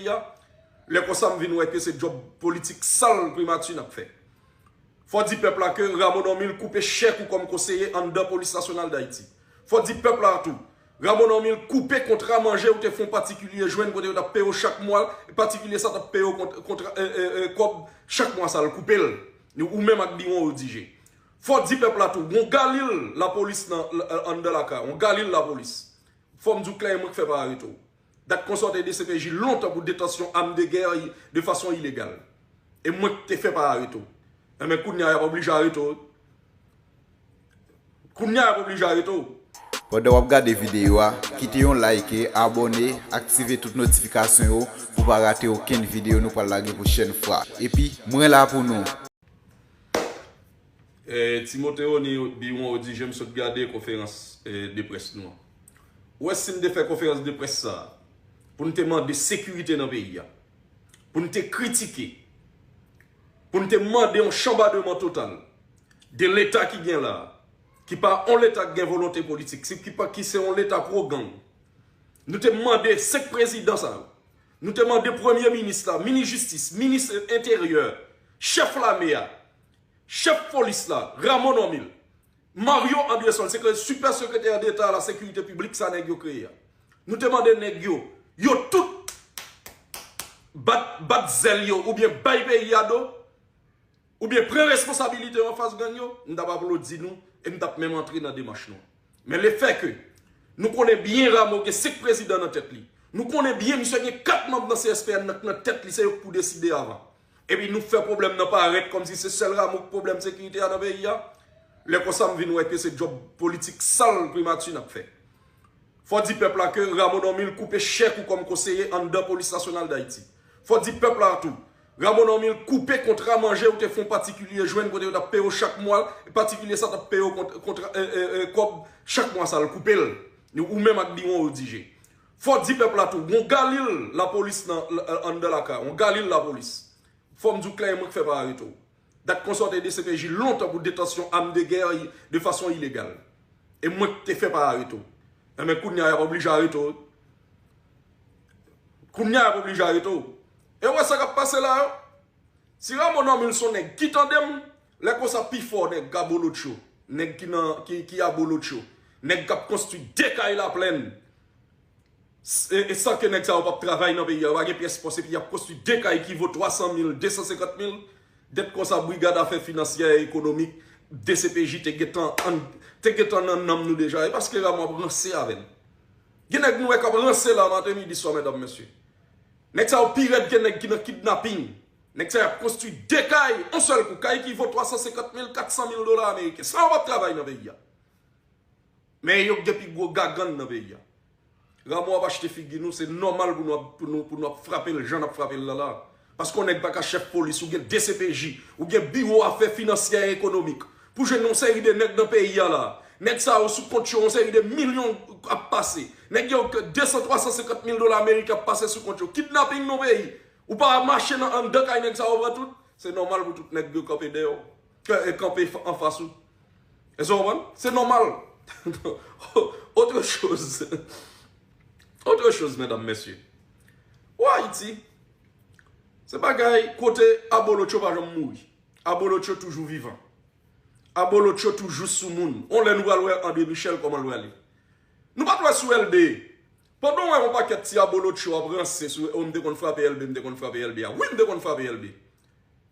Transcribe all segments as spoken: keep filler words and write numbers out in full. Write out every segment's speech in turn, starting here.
peyi a. Lè konsa m vin wè ke se djòb politik sal primati n ap fè. Fò di pèp la ke Rameau Normil koupe chèk ou kòm konseye anndan Polis Nasyonal Dayiti. Fò di pèp la tou, Rameau Normil koupe kontra manje ou te fè yon patikilye jwenn kote yo t ap peye w chak mwa, patikilye sa t ap peye w kont- kontra, e, e, e, kòb chak mwa sa, l koupe l. Ou menm ak biwo w dirije. Fò di pèp la tou, gon galil lapolis nan anndan lakay, yon galil lapolis. Fò m di w klè, e mwen k fè Pareto. Dat konsa w te D C P J lontan pou detansyon am de gè de fason ilegal. E mwen k te fè Pareto. Enben, kounye a y ap oblije arete w. Kounye a y ap oblije arete w. Pandan w ap gade videyo a, kite yon like, abòne, aktive tout notifikasyon yo pou w pa rate okenn videyo nou pral lage pwochèn fwa. Epi, mwen la pou nou. Eh, Timote Rony Biwon, Odi Jem sot gade konferans eh, de près nou an. Ou wè si n te fè konferans de près sa a, pou n te mande sekirite nan peyi a, pou n te kritike, pou n te mande yon chanbademan total de leta ki gen la a, ki pa yon leta ki gen volonte politik, ki pa ki se yon leta pwo gang. Nou te mande senk prezidan sa yo. Nou te mande premye minis la, minis jistis, minis enteryè, chèf lame a, chèf polis la, Rameau Normil, Mario Andrésol, se ke sipè sekretè deta la sekirite piblik sa nèg yo kreye a. Nou te mande nèg yo, yo tout bat, bat zèl yo oubyen bay peyi a do, oubyen pran responsabilite yo anfas gang yo, m t ap aplodi nou e m t ap menm antre nan demach nou. Men lefèke nou konnen byen Rameau gen senk prezidan nan tèt li, nou konnen byen misye gen kat manm nan C S P N nan k nan tèt li, se yo k pou deside avan. Epi nou fè pwoblèm nan parèt kòmsi se sèl Rameau k pwoblèm sekirite a nan peyi a. Lè konsa m vin wè ke se djòb politik sal primati n ap fè. Fò di pèp la ke Rameau Normil koupe chèk ou kòm konseye anndan Polis Nasyonal Dayiti. Fò di pèp la tou, Rameau Normil koupe kontra manje ou te fè yon patikilye jwenn kote yo t ap peye w chak mwa, patikilye sa t ap peye w kont- kontra, e, e, e, kòb chak mwa sa, l koupe l. Ou menm ak biwo w dirije. Fò di pèp la tou, gon galil lapolis nan anndan lakay, yon galil lapolis. Fò m di w klè, e mwen k fè Pareto. Dat konsa w te D C P J lontan pou detansyon am de gè de fason ilegal. E mwen k te fè Pareto. Enben, kounye a y ap oblije arete w. Kounye a y ap oblije arete w. E w wè sa k ap pase la yo? Si Rameau Normil se yon nèg ki tande m, lè konsa pifò nèg abolotcho, nèg ki nan, ki, ki abolotcho, nèg k ap konstwi de kay Laplèn, e, e san ke nèg sa yo p ap travay nan peyi a, yo pa gen pyès pòs, epi y ap konstwi de kay ki vo twa san mil, de san senkant mil, dèt konsa Brigad Afè Finansyè e Ekonomik, D C P J, te gentan ann, te gentan nan nanm nou deja. E paske Rameau ap ranse avè n. Gen nèg nou wè k ap ranse la maten, midi, swa, medam, mesye. Nèg sa yo pi rèd ke nèg ki nan kidnaping. Nèg sa yo ap konstwi de kay, yon sèl kou, kay ki vo twa san senkant mil, kat san mil dola ameriken. Sa yo p ap travay nan peyi a. Men yo k gen pi gwo gagann nan peyi a. Rameau ap achte figi nou, se nòmal pou nou ap, pou nou, pou nou ap frape l jan n ap frape l la la. Paske yon nèg pa ka chèf polis, ou gen D C P J, ou gen biwo afè finansyè e ekonomik. Pou jwenn yon seri de nèg nan peyi a la. Nèg sa yo sou kont yo, yon seri de milyon ap pase. Nèg yo ke de san, twa san senkant mil dola ameriken ap pase sou kont yo. Kidnaping nan peyi. Ou pa mache nan anndan kay nèg sa yo pran tout. Se nòmal pou tout nèg yo kanpe dèyè w. Ke, e, kanpe f- anfas ou. Èske w konprann? Se nòmal. Autre chose. Autre chose, medam, mesye. Ou Ayiti, se bagay kote abolotcho pa janm mouri. Abolotcho toujou vivan. Abolotcho toujou sou moun. On lè nou pral wè André Michel kòman l prale. Nou pa t wè sou L B. Pandan w wè yon pakèt ti abolotcho ap ranse sou, o, m te konn frape L B, m te konn frape L B a. Wi, m te konn frape L B.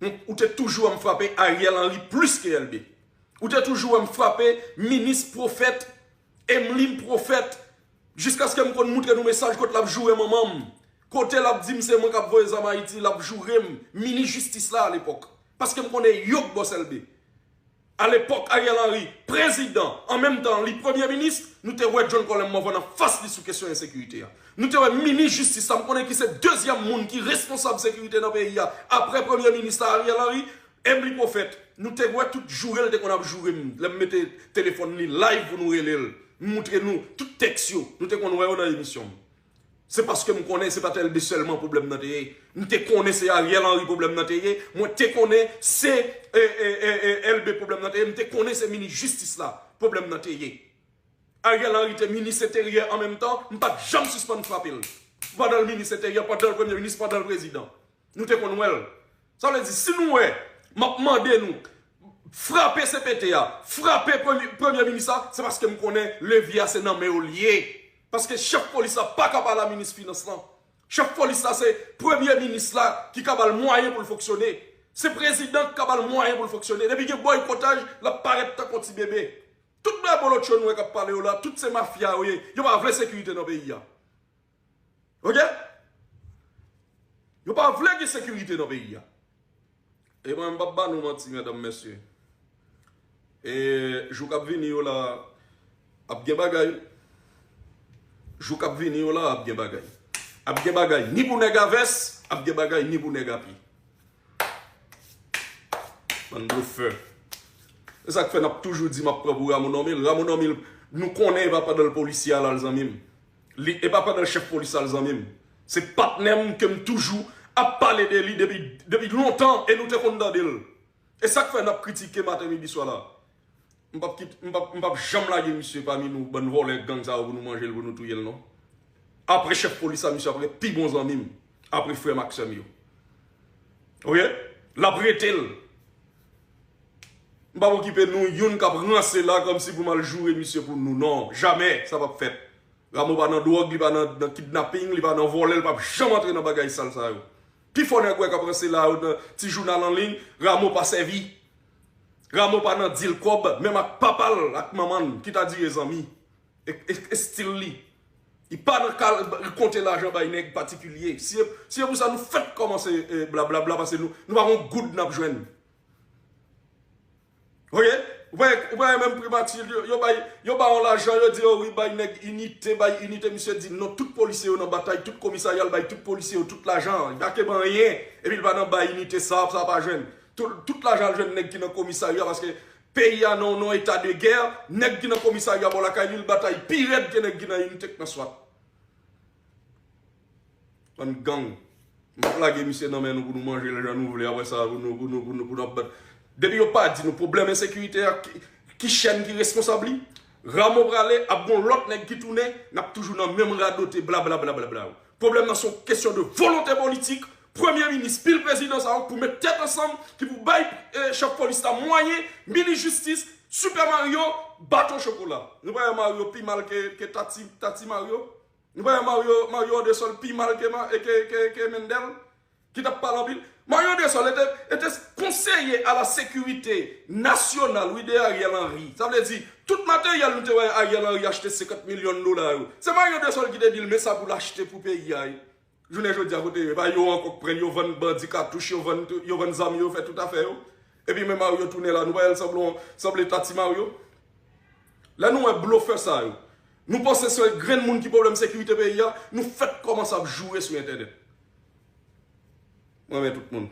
M- Ou te toujou wè m frape Ariel Henry plis ke L B. Ou te toujou wè m frape minis pwofèt, Emeline pwofèt, jiskaske m konn moutre nou mesaj kote l ap joure manman m. Kote l ap di m se mwen k ap voye zam Ayiti, l ap joure m, minis jistis la alepòk. Paske m konnen yo k bòs L B. Alepòk Ariel Henry, prezidan, an menm tan li premye minis, nou te wè John Colem Morvan anfas li sou kesyon ensekirite a. Nou te wè minis jistis la, m konnen ki se dezyèm moun ki responsab sekirite nan peyi a, apre premye minis la Ariel Henry, Emeline pwofèt. Nou te wè tout joure l te konn ap joure m, lè m mete telefòn li live pou nou rele l, m moutre nou tout tèks yo, nou te konn wè yo nan emisyon m. Se paske m konnen se pa t L B sèlman pwoblèm nan te ye. M te konnen se Ariel Henry pwoblèm nan te ye. Mwen te konnen se, e, e, e, e, L B pwoblèm nan te ye. M te konnen se minis jistis la pwoblèm nan te ye. Ariel Henry te minis enteryè an menm tan. M pa t janm sispann frape l. Pandan l minis enteryè, pandan l premye minis, pandan l prezidan. Nou te konn wè l. Sa vle di, si nou wè, m ap mande nou, frape C P T a, frape premye, premye minis la, se paske m konnen levye a se nan men yo l ye. Paske chèf polis la pa ka pale a minis finans lan. Chèf polis la se premye minis la ki ka ba l mwayen pou l fonksyone. Se prezidan ki ka ba l mwayen pou l fonksyone. Depi gen bòykotaj, l ap parèt tankou yon ti bebe. Tout bèbolotcho nou wè k ap pale yo la, tout se mafya yo ye. Yo pa vle sekirite nan peyi a. Oke? Yo pa vle gen sekirite nan peyi a. E mwen, m p ap ba nou manti, medam, mesye. E jou k ap vini yo la, ap gen bagay. Jou k ap vini yo la, ap gen bagay. Ap gen bagay ni pou nèg a vès, ap gen bagay ni pou nèg a pye. Bann blofè. Se sa k fè n ap toujou di m ap pran pou Rameau Normil. Rameau Normil, nou konnen e pa pandan l polisye a l al zanmi m. Li, e pa pandan l chèf polis la l zanmi m. Se patnè m ke m toujou ap pale de li depi, depi lontan e nou te konn tande l. E sa k fè n ap kritike maten, midi, swa la. M p ap kit-, m p ap, m p ap janm lage misye pami nou, bann vòlè gang sa yo pou nou manje l, pou nou touye l, non. Apre chèf polis la, misye ap ret pi bon zanmi m. Apre frè m ak sè m yo. Oke? L ap rete l. M p ap okipe nou youn k ap ranse la kòmsi pou m al joure misye pou nou. Non, jamè, sa p ap fèt. Rameau pa nan dwòg, li pa nan, nan kidnaping, li pa nan vòlè, li p ap janm antre nan bagay sal sa yo. Pifò nèg wè k ap ranse la yo nan ti jounal an liy, Rameau pa sèvi. Rameau pa nan dil kòb, menm ak papa l, ak manman l, ki ta dire zanmi. E, e, e stil li. Li pa nan kal konte lajan bay nèg patikilye. Si, si se pou sa nou fèk kòmanse, eh, blablabla, paske nou, nou pa gon goud n ap jwenn. Oke? Ou pa, ou pa menm primati, yo, yo bay, yo ba yon lajan, yo di, oh wi, bay nèg Inite, bay Inite, misye di, non, tout polisye yo nan batay, tout komisarya, l bay tout polisye yo tout lajan, li pa ke ban anyen, epi l pa nan bay Inite sa, sa pa jwenn. Tout, tout lajan al jwenn nèg ki nan komisarya, paske peyi a nan, nan eta de gè, nèg ki nan komisarya bò lakay li, l batay pi rèd ke nèg ki nan Inite k nan swat. Bann gang. M p ap lage misye nan men nou pou nou manje l jan nou vle. Apre sa, pou nou, pou nou, pou nou, pou nou ap bat. Depi yo pa di nou pwoblèm ensekirite a, ki, ki chèn ki responsab li, Rameau prale, ap gon lòt nèg ki tounen, n ap toujou nan menm radote, blablabla. Pwoblèm nan se yon kesyon de volonte politik, premye minis, pil prezidan sa yo, pou met tèt ansanm, ki pou bay, eh, chèf polis la mwayen, minis jistis, Super Mario, baton chokola. Nou pa wè Mario pi mal ke, ke Tati, Tati Mario? Nou pa wè Mario, Mario Andresol pi mal ke, Ma-, ke, ke, ke Mendel, ki t ap pale anpil. Mario Andresol était, était conseiller à la sécurité nationale, wi, de Ariel Henry. Sa vle di, tout materyèl nou te wè Ariel Henry achte senkant milyon dola yo, se Mario Andresol ki te di l, men sa pou l achte pou peyi a, wi. Jounen jodi a, kote yo ye? E pa yo ankò k pran l, yo vann bandi katouch, yo vann, yo vann zam yo, fè tout afè yo. Epi men Mario tounen la, nou pa wè l sanble, sanble Tati Mario? Lè nou wè blofè sa yo, nou panse se grenn moun ki pwoblèm sekirite peyi a, nou fèk kòmanse ap joure sou entènèt. Mwen renmen tout moun.